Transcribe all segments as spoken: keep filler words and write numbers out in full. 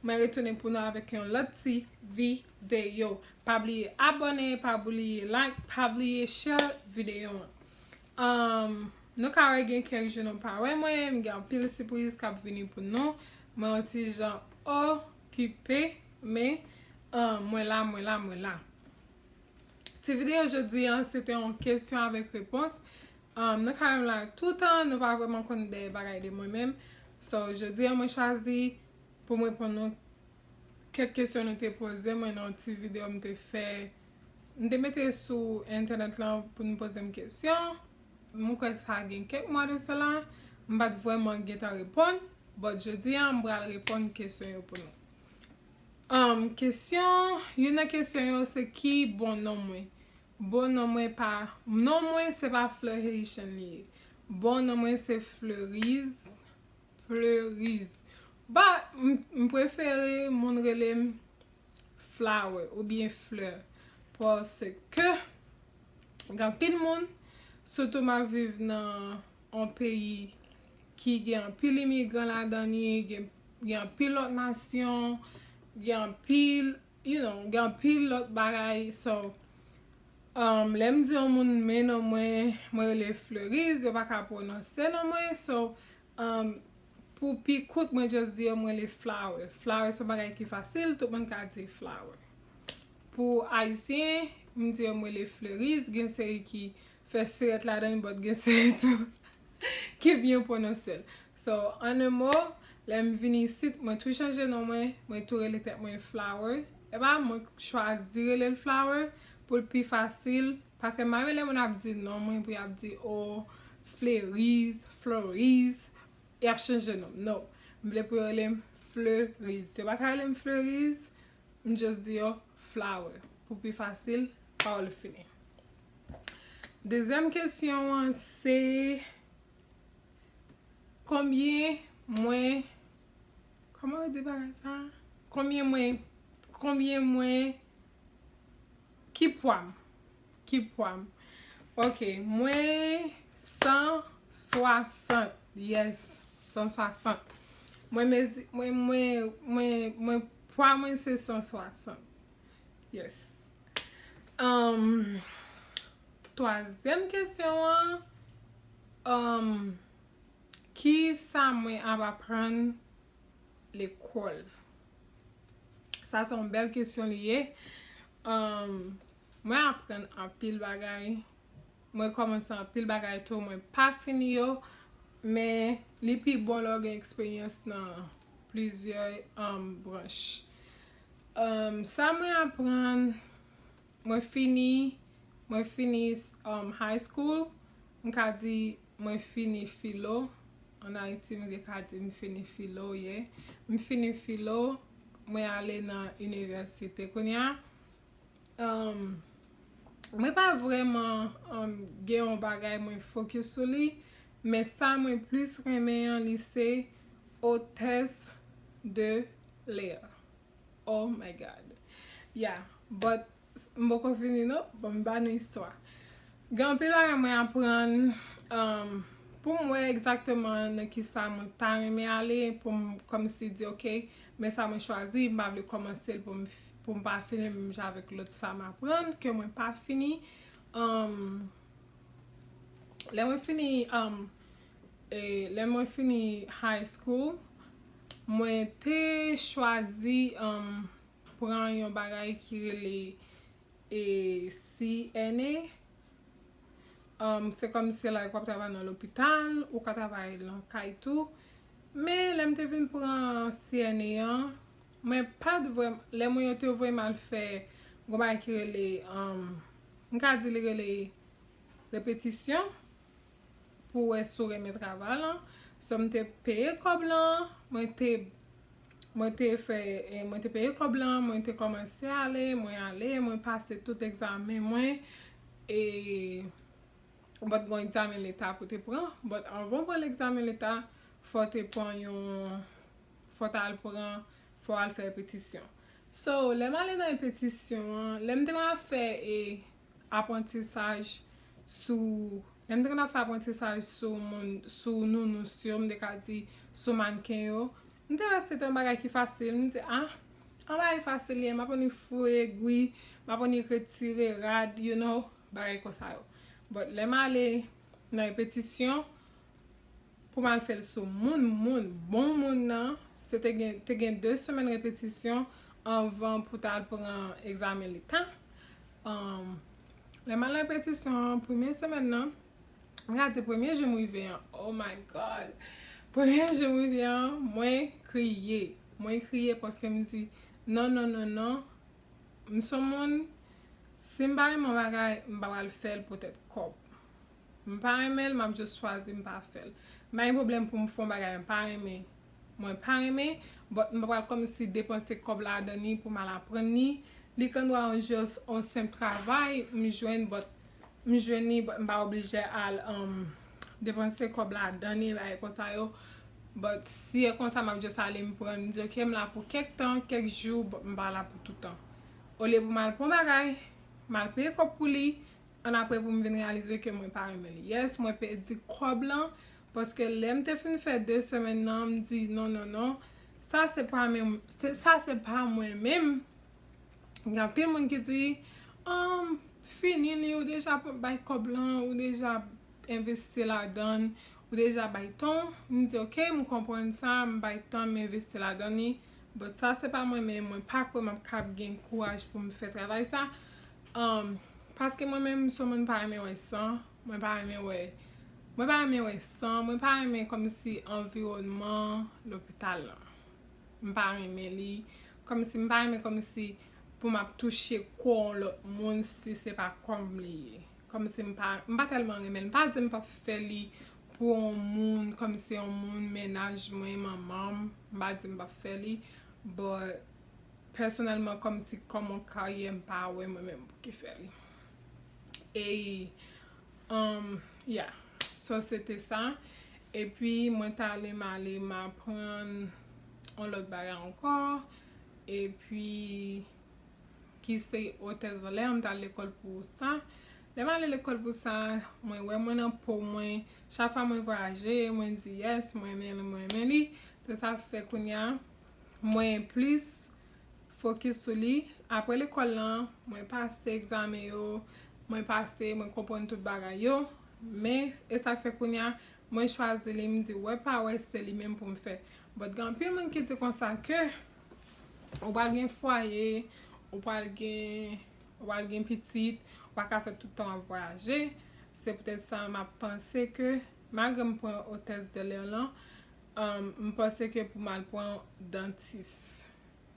Mwen retounen pou nou avèk yon lòt ti videyo. Pa bliye abòne, pa bliye like, pa bliye share videyo an. Um, nou ka wè gen kèk jou nou pa wè mwen, m gen anpil sipriz k ap vini pou nou. Mwen yon ti jan okipe, men um, mwen la, mwen la, mwen la. Ti videyo jodi an, se te yon kesyon avèk repons. Um, nou ka wè m la toutan, nou pa vrèman konn de bagay de mwen menm. So, jodi an, mwen chwazi pou mwen reponn nou kèk kesyon nou te poze mwen nan yon ti videyo m te fè. M te mete sou entènèt lan pou nou poze m kesyon. M kwè sa gen kèk mwa de sela. M pa t vrèman gentan reponn. But jodi an, m pral reponn kesyon yo pou nou. Um, kesyon, youn nan kesyon yo se ki bon non mwen. Bon non mwen pa, non mwen se pa Fleur Haitian li ye. Bon non mwen se Fleuriz. Fleuriz. But m, m prefere moun rele m Flower oubyen Fleur. Paske gen anpil moun, sitou m ap viv nan yon peyi ki gen anpil imigran ladan li, gen, gen anpil lòt nasyon, gen anpil, you know, gen anpil lòt bagay. So, um, lè m di yon moun men non mwen, mwen rele Fleuriz, yo pa ka pwononse non mwen. So, um, pou pi kout, mwen just di yo mwen rele Flower. Flower se yon bagay ki fasil, tout moun ka di Flower. Pou Ayisyen, m di yo mwen rele Fleuriz, gen seri ki fè sirèt ladan li, but gen seri tou ki byen pwononse l. So, an en mo, lè m vini isit, mwen tou chanje non mwen, mwen tou rele tèt mwen Flower. E pa mwen chwazi rele l Flower pou l pi fasil, paske m pa renmen lè moun ap di non mwen, pou y ap di, o, Fleuriz, Floriz, y ap chanje non m. Non, m vle pou yo rele m Fleuriz. Yo pa ka rele m Fleuriz, m just di yo Flower. Pou pi fasil, pawòl fini. Dezyèm kesyon an se, konbyen mwen, kòman yo di bagay sa? Konbyen mwen, konbyen mwen, ki pwa m? Ki pwa m? Ok, mwen san swasant. Yes, san swasant. Mwen mezi, mwen, mwen, mwen, mwen, pwa mwen se san swasant. Yes. Um, twazyèm kesyon an, um, ki sa mwen ap aprann lekòl? Sa se yon bèl kesyon li ye. Um, mwen aprann anpil bagay. Mwen kòmanse anpil bagay tou, mwen pa fini yo. Men li pi bon lè w gen eksperyans nan plizyè, um, branch. Um, sa mwen aprann, mwen fini, mwen fini, um, high school. M ka di mwen fini filo. Ann Ayiti, m te ka di m fini filo, yeah. M fini filo, mwen ale nan inivèsite. Kounye a, um, mwen pa vrèman, um, gen yon bagay mwen fokis sou li, men sa mwen plis renmen an, li se hôtesse de l'air. Oh my God. Yeah, but s-, m poko fini non, bon, m ba nou istwa. Gen anpil bagay mwen aprann, um, pou m wè egzakteman nan ki sa mwen ta renmen ale, pou m kòmsi di, ok, men sa mwen chwazi, m pa vle kòmanse l pou m, pou m pa fini menm jan avèk lòt sa m aprann, ke mwen pa fini. Um, lè mwen fini, um, e, lè mwen fini high school, mwen te chwazi, um, pran yon bagay ki rele, e, C N A. Um, se kòmsi like w ap travay nan lopital, ou ka travay nan kay tou. Men lè m te vin pran C N A an, mwen pa t vrèm-, lè mwen yo te voye m al fè yon bagay ki rele, um, m ka di li rele repetisyon pou wè si w renmen travay lan. So, m te peye kòb lan, mwen te, mwen te fè, e, mwen te peye kòb lan, mwen te kòmanse ale, mwen ale, mwen pase tout egzamen mwen, e, but gen yon egzamen leta pou te pran, but anvan w pran egzamen leta, fò w te pran yon, fò w t al pran, fò w al fè repetisyon. So, lè m ale nan repetisyon an, lè m te konn ap fè, e, aprantisaj sou, lè m te konn ap fè aprantisaj sou moun, sou nounous yo, m te ka di sou mannken yo, M te wè se te yon bagay ki fasil. M di, ah, yon bagay fasil li ye, m ap annik foure egwi, m ap annik retire rad, you know, bagay konsa yo. But lè m ale nan repetisyon, pou m al fè l sou moun, moun, bon moun nan, se te gen, te gen de semèn repetisyon anvan pou ta al pran egzamen leta. Um, lè m al nan repetisyon an, premye semèn nan, m ka di premye jou m rive an, oh my God! Premye jou m rive an, mwen kriye. Mwen kriye paske m di, non, non, non, non. M se yon moun, si m pa renmen yon bagay, m pa pral fè l poutèt kòb. M pa renmen l, m ap just chwazi m pa fè l. M pa gen pwoblèm pou m fè yon bagay m pa renmen. Mwen pa renmen, but m pa pral kòmsi depanse kòb ladan li pou m al aprann li. Li kandwa yon just yon senp travay, m jwenn, but m jwenn li, but m pa oblije al um, depanse kòb ladan li, bagay konsa yo. But si e konsa, m ap just ale, m pran, m di, ok, m la pou kèk tan, kèk jou, but m pa la pou toutan. Olye pou m al pran bagay, m al peye kòb pou li, annapre pou m vin reyalize ke mwen pa renmen li. Yes, mwen pèdi kòb lan, paske lè m te fin fè de semèn nan, m di, non, non, non, sa se pa menm, se, sa se pa mwen menm. Gen anpil moun ki di, um, fini li, ou deja bay kòb lan, ou deja envesti ladan, ou deja bay tan. M di, ok, m konprann sa, m bay tan, m envesti ladan li. But sa se pa mwen, men mwen pa kwè m ap kab gen kouraj pou m fè travay sa. Um, paske mwen menm, m se yon moun pa renmen wè san, mwen pa renmen wè, mwen pa renmen wè san, mwen pa renmen kòmsi anviwònman lopital lan. M pa renmen li. Kòmsi m pa renmen kòmsi pou m ap touche kò yon lòt moun si se pa kò m li ye. Kòmsi m pa, m pa tèlman renmen l. M pa di m p ap fè li pou yon moun, kòmsi yon moun, mennaj mwen, manman m, m pa di m p ap fè li. But, pèsonèlman, kòmsi kòm yon karyè, m pa wè mwen menm pou ki fè li. E, um, yeah. So, se te sa. Epi, mwen t ale, m ale, m aprann yon lòt bagay ankò. Epi, ki se otès anlè, m t al lekòl pou sa. Lè m ale lekòl pou sa, mwen wè mwen nan po mwen. Chak fwa mwen vwayaje, mwen di, yes, mwen renmen li, mwen renmen li. Se sa k fè kounye a, mwen plis fokis sou li. Apre lekòl lan, mwen pase egzamen yo, mwen pase, mwen konprann tout bagay yo. Men, e sa k fè kounye a, mwen chwazi li, m di, wè pa wè, se li menm pou m fè. But gen anpil moun ki di konsa ke ou pral gen fwaye, ou pral gen, ou pral gen pitit, ou pa ka fè tout tan w ap vwayaje. Se poutèt sa m ap panse ke, malgre m pran otès de lè lan, um, m panse ke pou m al pran dantis.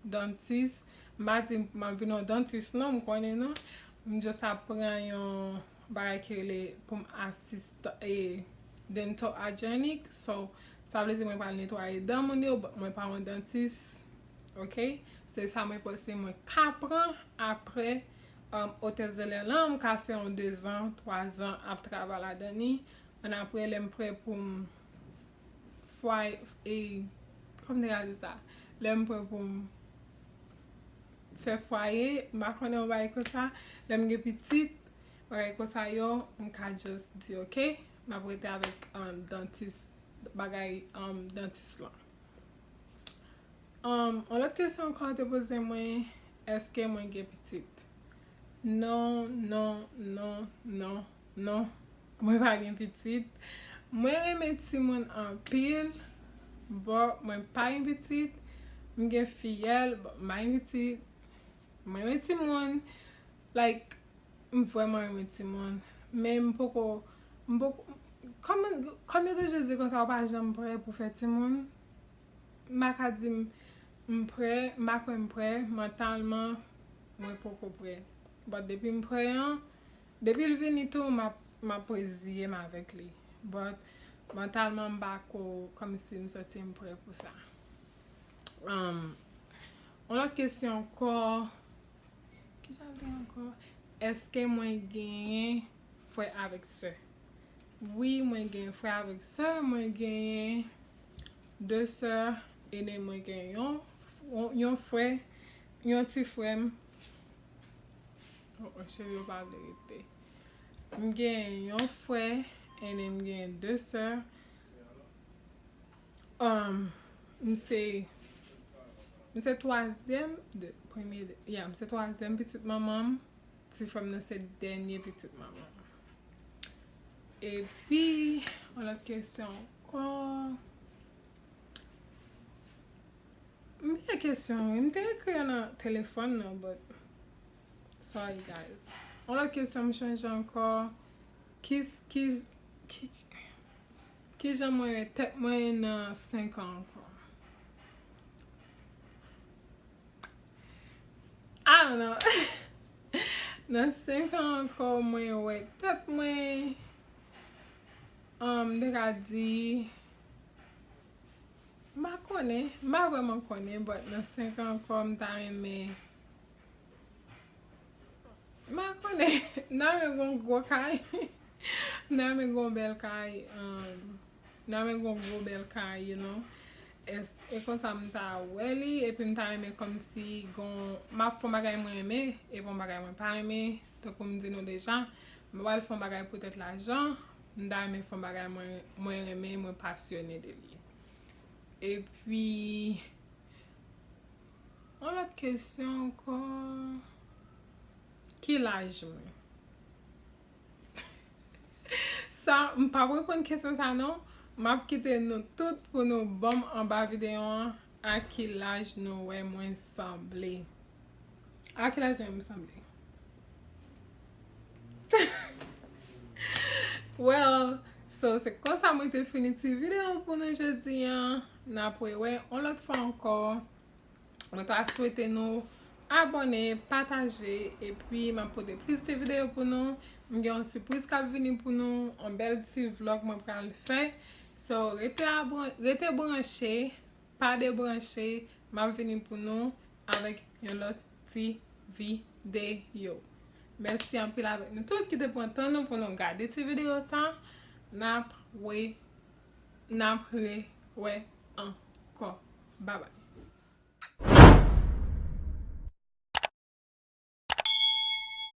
Dantis, m pa di m ap vin yon dantis non, m konnen non. M just ap pran yon bagay ki rele pou m asistan e dental hygienic. So, sa vle di mwen pral netwaye dan moun yo, but mwen pa yon dantis. Ok? Se sa mwen panse mwen ka pran apre, um, otès de lè lan, m ka fè yon dezan, twazan ap travay ladan li. Annapre, lè m prè pou m fwaye, e, kòman m te ka di sa? Lè m prè pou m fè fwaye, m pa konnen yon bagay konsa. Lè m gen pitit, bagay konsa yo, m ka just di, ok, m ap rete avèk, um, dantis, bagay, um, dantis lan. Um, yon lòt kesyon ankò te poze mwen, èske mwen gen pitit? Non, non, non, non, non. Mwen pa gen pitit. Mwen renmen timoun anpil. Bon, mwen pa gen pitit. M gen fiyèl, bon, m pa gen pitit. Mwen renmen timoun. Like, m vrèman renmen timoun. Men m poko, m poko, kòm, kòm yo toujou di konsa, ou pa janm prè pou fè timoun. M pa ka di m, m prè, m pa kwè m prè, mantalman, mwen poko prè. But depi m prè an, depi l vini tou, m ap, m ap reziye m avèk li. But mantalman, m pa ko, kòmsi m santi m prè pou sa. Um, yon lòt kesyon ankò, ki sa l te ankò? Èske mwen genyen frè avèk sè? Wi, mwen gen frè avèk sè. Mwen genyen de sè, e nen mwen gen yon, yon frè, yon ti frè m. Oh, oh, cheri yo pa vle rete. M gen yon frè, e nen m gen de sè. Um, M se, m se twazyèm, de, premye, de, yeah, m se twazyèm pitit manman m. Ti frè m nan se dènye pitit manman m. Epi, yon lòt kesyon ankò. M gen kesyon, wi. M te ekri yo nan telefòn nan, but sorry, guys. Yon lòt kesyon m chanje ankò. Ki, ki, ki, ki jan mwen wè tèt mwen nan senk an ankò? I don't know. Nan senk an ankò, mwen wè tèt mwen, um, m te ka di, m pa konnen, m pa vrèman konnen, but nan senk an ankò, m ta renmen, m pa konnen, m ta renmen gon gwo kay, m ta renmen gon bèl kay, um, m ta renmen gon gwo bèl kay, you know. Es-, e konsa m ta wè li, epi m ta renmen kòmsi gon, m ap fè yon bagay mwen renmen, epi yon bagay mwen pa renmen, tankou m di nou deja, m pa pral fè yon bagay poutèt lajan, m ta renmen fè yon bagay mwen, mwen renmen, mwen pasyone de li. Epi, yon lòt kesyon ankò, ki laj mwen? Sa, m p ap reponn kesyon sa non. M ap kite nou tout pou nou ban m anba videyo an a ki laj nou wè mwen sanble. A ki laj nou wè mwen sanble? Well, so se konsa mwen te fini ti videyo pou nou jodi an. N ap rewè yon lòt fwa ankò. Mwen ta swete nou abòne, pataje, epi m ap pote plis ti videyo pou nou. M gen yon sipriz k ap vini pou nou, yon bèl ti vlòg mwen pral fè. So, rete abon-, rete branche, pa debranche, m ap vini pou nou avèk yon lòt ti videyo. Mèsi anpil avèk nou tout ki te pran tan nou pou nou gade ti videyo sa. N ap wè, n ap rewè ankò. Babay.